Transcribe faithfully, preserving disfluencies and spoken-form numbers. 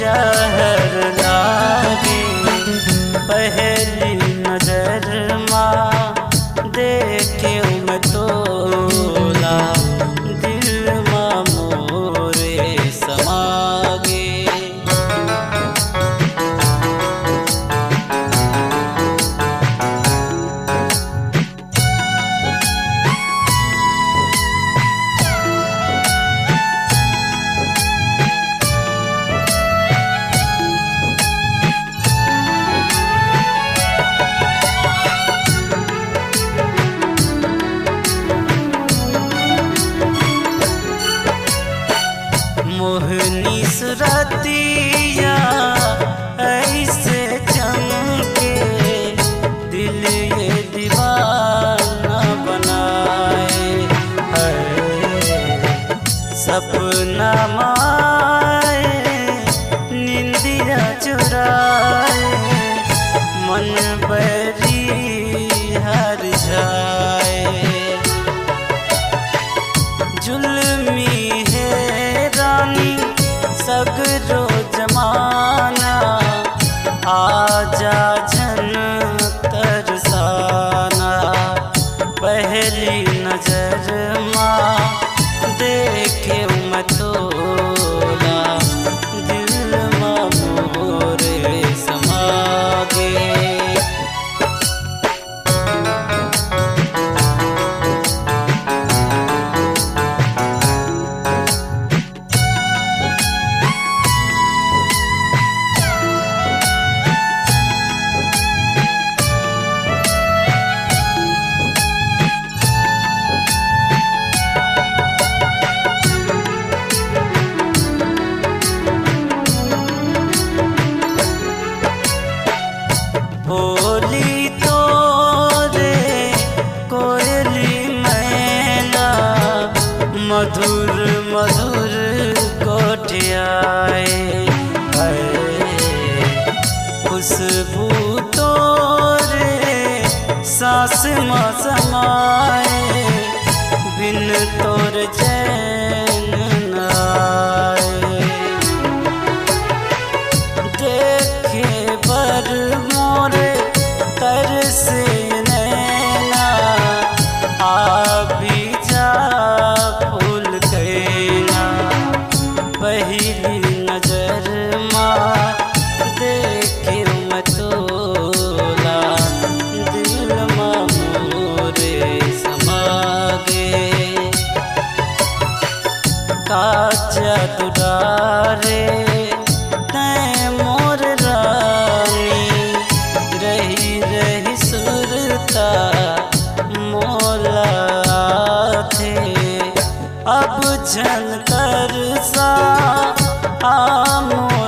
जहर लागे पहली नजर मा, देखे मैं तोला दिल मा मोरे समागे। मोहनी सुरतिया ऐसे चमके, दिल ये दीवाना बनाए। है सपना माए, निंदिया चुराए, मन बरी हर जाए। जुल्मी हे रानी सगरो जमाना, आजा झन तरसाना। पहली नजर मा देखे मैं तोला, दिल मा मोरे समागे। बोली तोरे कोयली मैना, मधुर मधुर कोठियाए। हाय, खुशबू तोरे सांस मा समाए, बिन तोर चैन न आए। देखे बर मोरे तरसे नैना, आ भी जा फूल कैना। पहली नजर मा देखे मैं तोला, दिल मा मोरे समागे। काचा दुलारे तैं मोर रानी, रही रही सुरता मोला आथे। अब झन तरसा आ मोर